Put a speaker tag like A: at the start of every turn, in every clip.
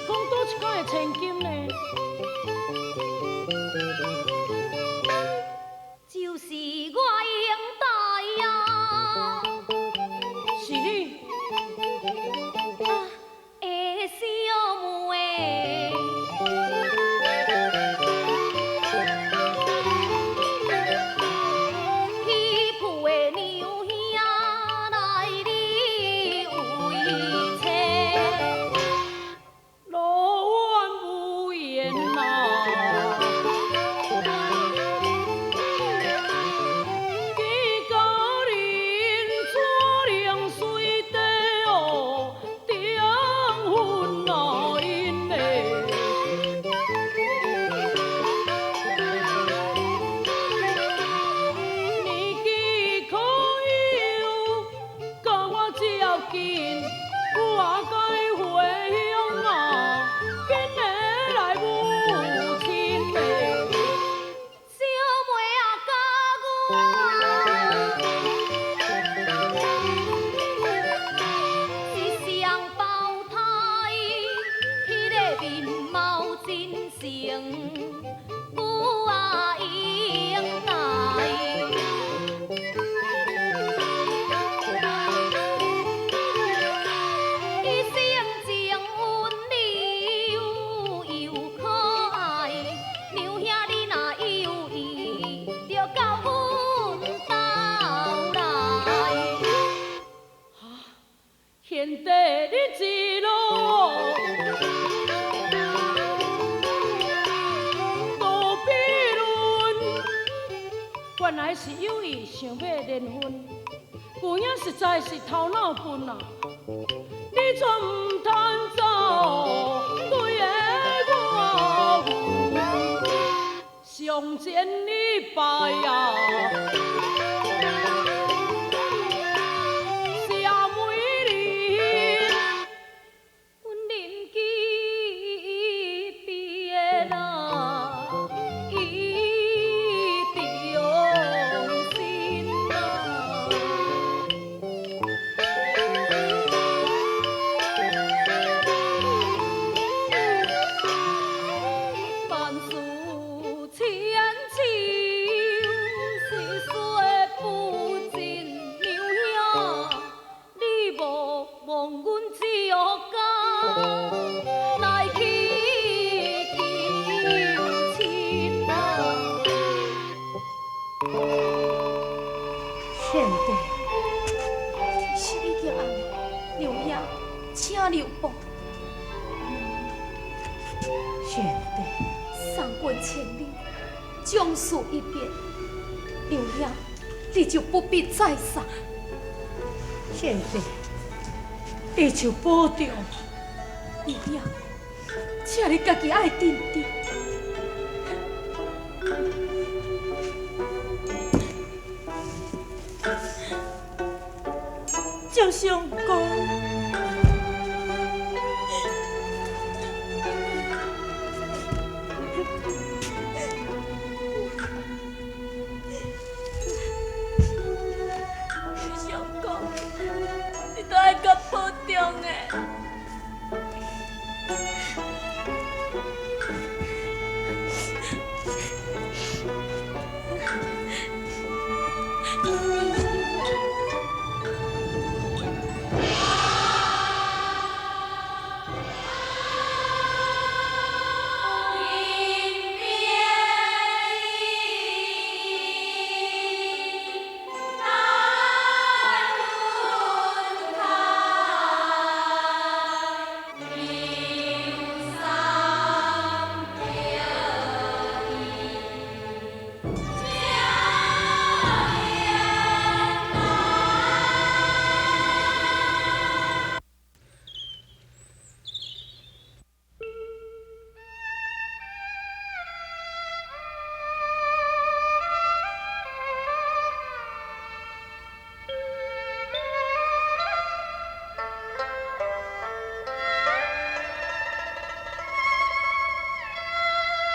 A: 讲佗一家的千金呢？
B: 就是我兄弟啊！
A: 是你。
B: 啊，的小妹。彼铺的娘兄来你为妻。
A: 罗婉无言啊。记甲恁怎能随地哦订婚啊因嘞？年纪可有，甲我这紧，我该回乡啊，紧的来母亲嘞。
B: 小妹啊，甲我是双胞胎，彼个面貌真成，久啊应该。伊性情温柔又可爱，娘兄你若有意，就到阮兜来。
A: 贤弟，你一路都比论，原来是有意想欲联婚，旧影实在是头脑笨啊！你怎毋通走对的我上前一拜啊！谢美丽。
B: 阮年纪变啊，已中心啊。万事千秋，是说不尽。娘兄，你无望阮这家来去求亲啊？
A: 贤弟，
B: 是已经暗，娘兄，请留步。
A: 贤弟，
B: 送君千里，将事一别，娘兄，你就不必再送。
A: 贤弟，你就保重。
B: 娘兄，请你家己爱珍重。
A: 赵相公，
C: 相公，你都爱较保重的。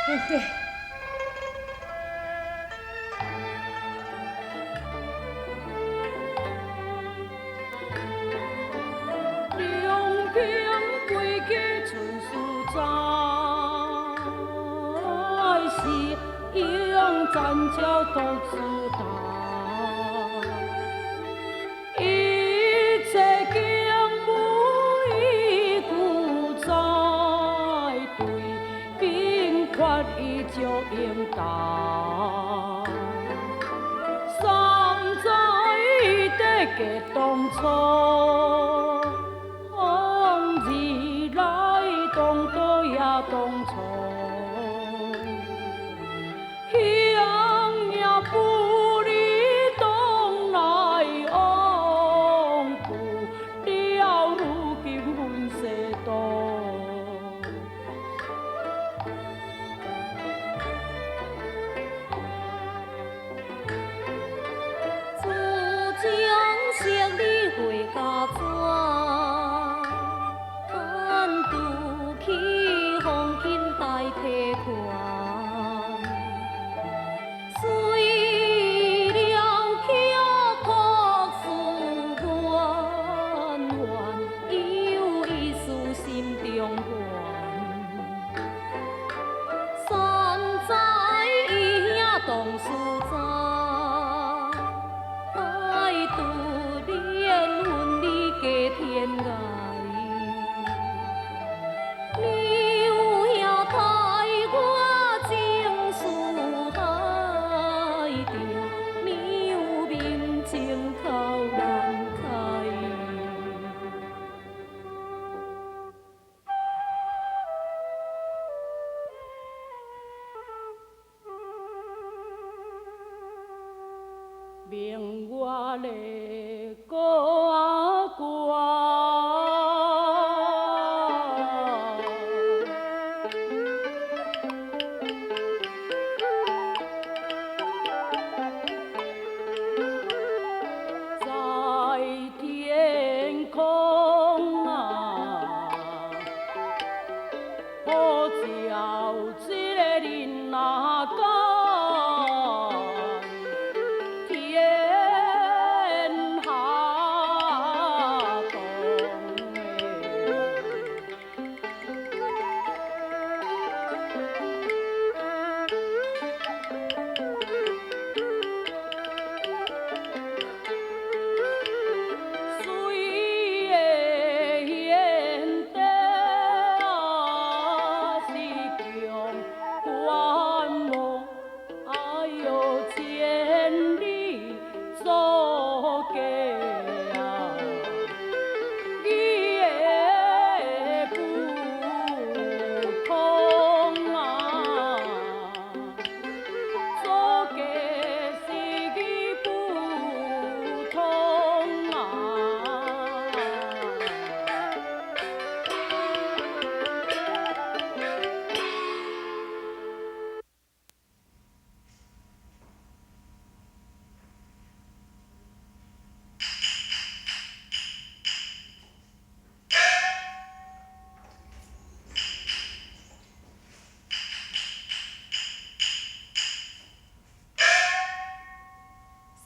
A: 贤弟。两边规矩春思知，是用斩鸟独自担，一切经无依旧在，对兵法伊就应答。三载得过当初，二来当倒也当初，乡也不离东来往，不了如今阮世途。
B: 自从识你回家转，拄起风景代替款。随了曲托思源源，有一丝心中愿。三载伊兄当输在，拄缘分你过天涯。娘兄待我情思海着，娘面情口难开。
A: 明月的孤仔歌，在天空啊，普照一个囡仔到天下东。水的缘底啊，是强关无，哎哟，千里做嫁啊，你的不通啊，做嫁是你不通啊。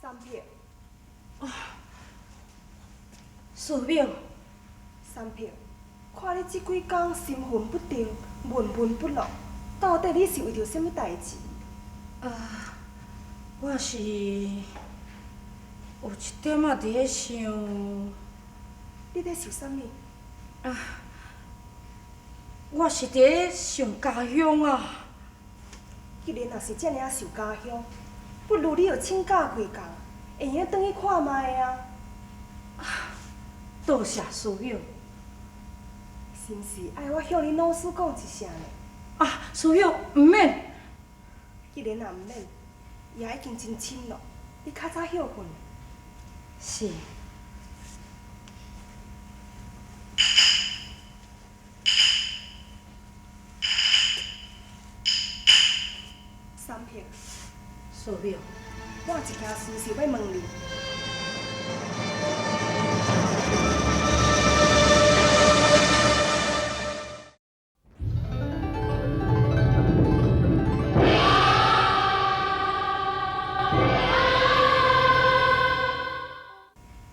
D: 三撇，
E: 师母，
D: 三撇，看你这几工心魂不定，闷闷不乐，到底你是为著啥物代志？
E: 啊，我是有一点仔伫咧想，
D: 你咧想啥物？
E: 啊，我是伫咧想家乡啊。
D: 既然若是遮尔仔想家乡，不如你著请假几工，会用转去看觅啊。
E: 多谢师母。
D: 是毋是爱我向恁老师讲一声呢？
E: 啊，师母毋免。
D: 既然若毋免，夜已经真深咯，你较早歇睏。
E: 是。
D: 三撇，
E: 师母，
D: 我有一件事想欲问你。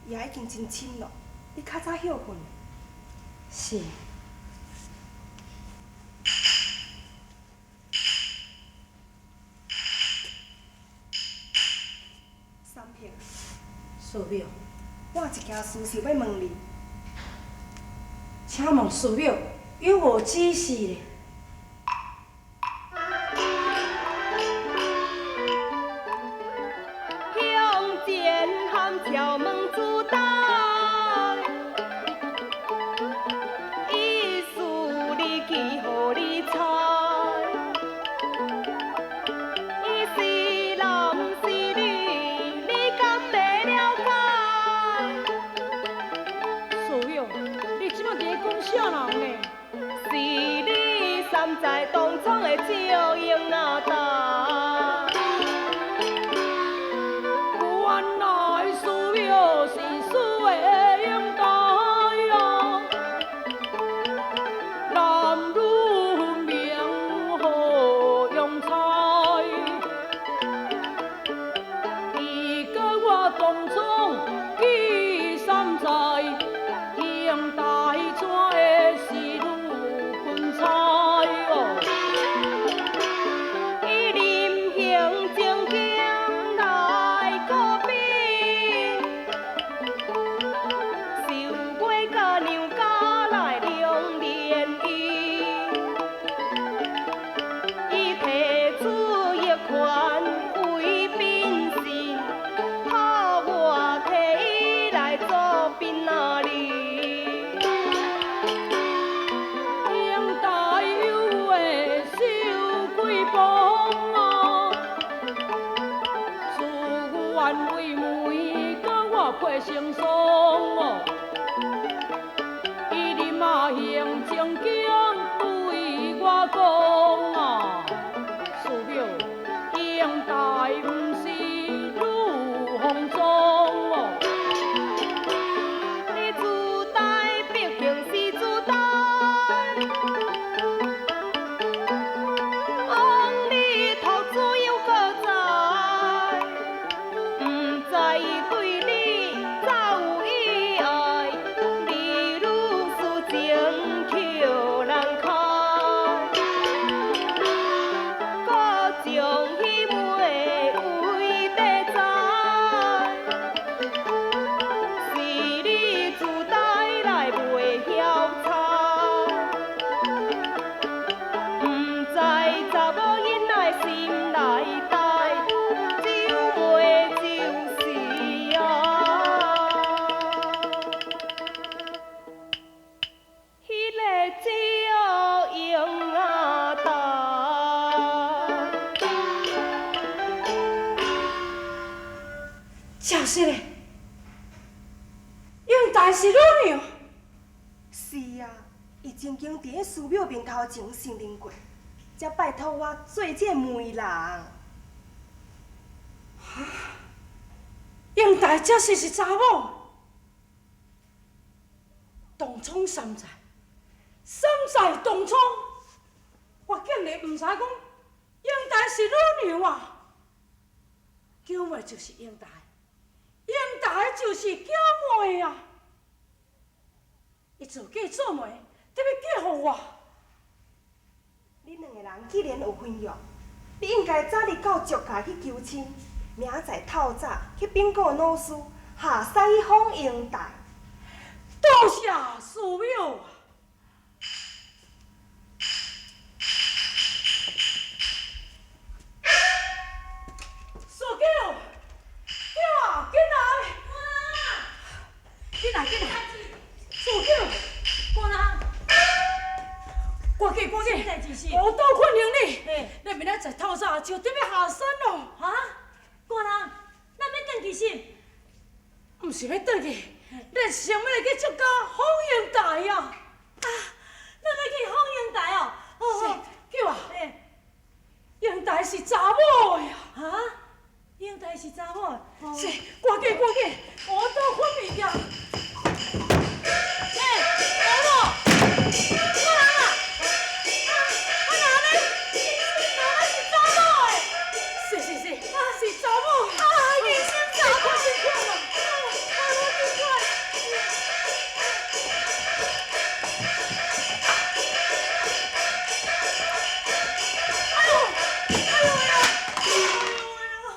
D: 夜已经真深咯，你较早歇睏。
E: 是。師母，
D: 我有一件事想欲問你。
E: 請問師母有無指示咧？
A: 向前喊敲門主動，意思你記予你猜，伊是男是女，你敢會了解？師母，你這擺佇咧講啥人呢？是你三在當初的照應啊大。原來師母是師的英台啊，男女分明好用猜。伊佮我當初記三載，英台怎會是女分猜哦？伊臨行正經來告別，受月佮娘家來兩連伊，伊提出一款為賓信，托我替伊來做賓仔你。英台有話收幾滂啊，自願為媒佮我配成雙哦。伊臨仔行正經對我講啊，師母，英台毋是女風裝哦。你自大畢竟是自大，往日托主又閣在，毋知伊對你早有意愛，你如此情扣難開，閣將彼媒為地在，是你自大來袂曉猜，毋知查某囡仔心內大，酒媒就是啊，彼个照應啊大。
E: 就是咧，英台是女娘。
D: 是啊，伊曾經佇咧師母面頭前承認過，才拜託我做這個媒人。
E: 英台這是是查某，當初三在，三在當初，我竟然毋知講英台是女娘啊！嬌妹就是英台，英台就是嬌妹啊！伊自嫁做媒，得欲嫁予我。
D: 恁兩个人既然有婚約，你應該早日到石家去求親，明仔載透早去稟告老師，下山去訪英台。
E: 多謝師母。師母，叫啊，緊來！緊來，緊來！師母，
C: 官人，
E: 趕緊趕緊！
C: 代誌是？
E: 我倒困行李，咱明仔載透早就得欲下山咯。
C: 哈？官人，咱欲轉去是？
E: 毋是欲轉去，咱先欲來去石家訪英台啊！
C: 啊，咱欲去訪英台哦。好好，
E: 叫啊！英台是查某的啊！
C: 哈？英台是查某的？
E: 是，趕緊趕緊，我倒困物件。
C: 欸，老母，官人啊！啊，哪呢？哪是查某的？
E: 是是是，是查某。
C: 啊，醫生查某。
E: 快快啊！
C: 啊，我緊快。哎呦，哎呦呀，哎呦呀！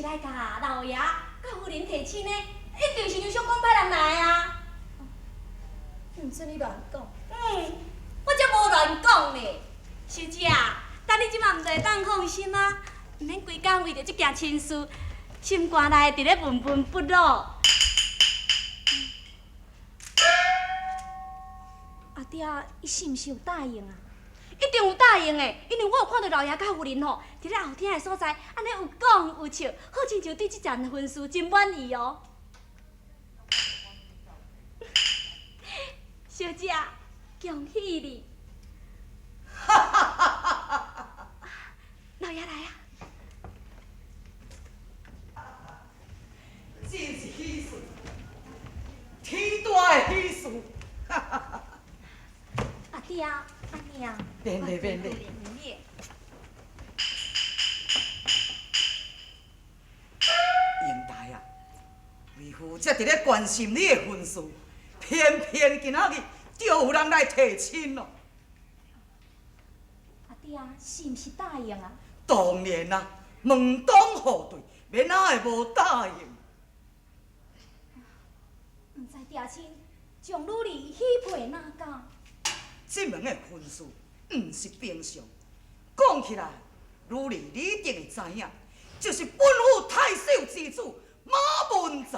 B: 來共老爺佮夫人提親的，一定是劉相公派人來啊！毋准你亂講。嗯，我才無亂講呢。小姐啊，等你這馬毋就會當放心啊，毋免規工為著這件親事，心肝內佇咧悶悶不樂。阿爹，伊是毋是有答應啊？一定有答應的，因為我有看著老爺佮夫人吼，佇咧後廳的所在，按呢有講有笑，好親像對這件婚事真滿意哦。小姐，恭喜你！老爺來啊！
F: 真是喜事，天大的喜事！
B: 阿爹，阿娘，
F: 免禮免禮。英台啊，為父才佇咧關心你的婚事，偏偏今仔日就有人來提親咯。
B: 阿爹，是毋是答應啊？
F: 當然啦，門當戶對，欲哪會無答應？
B: 毋知爹親將女兒許配哪家？
F: 這門的婚事毋是平常，講起來，女兒你一定會知影，就是本府太守之子馬文才。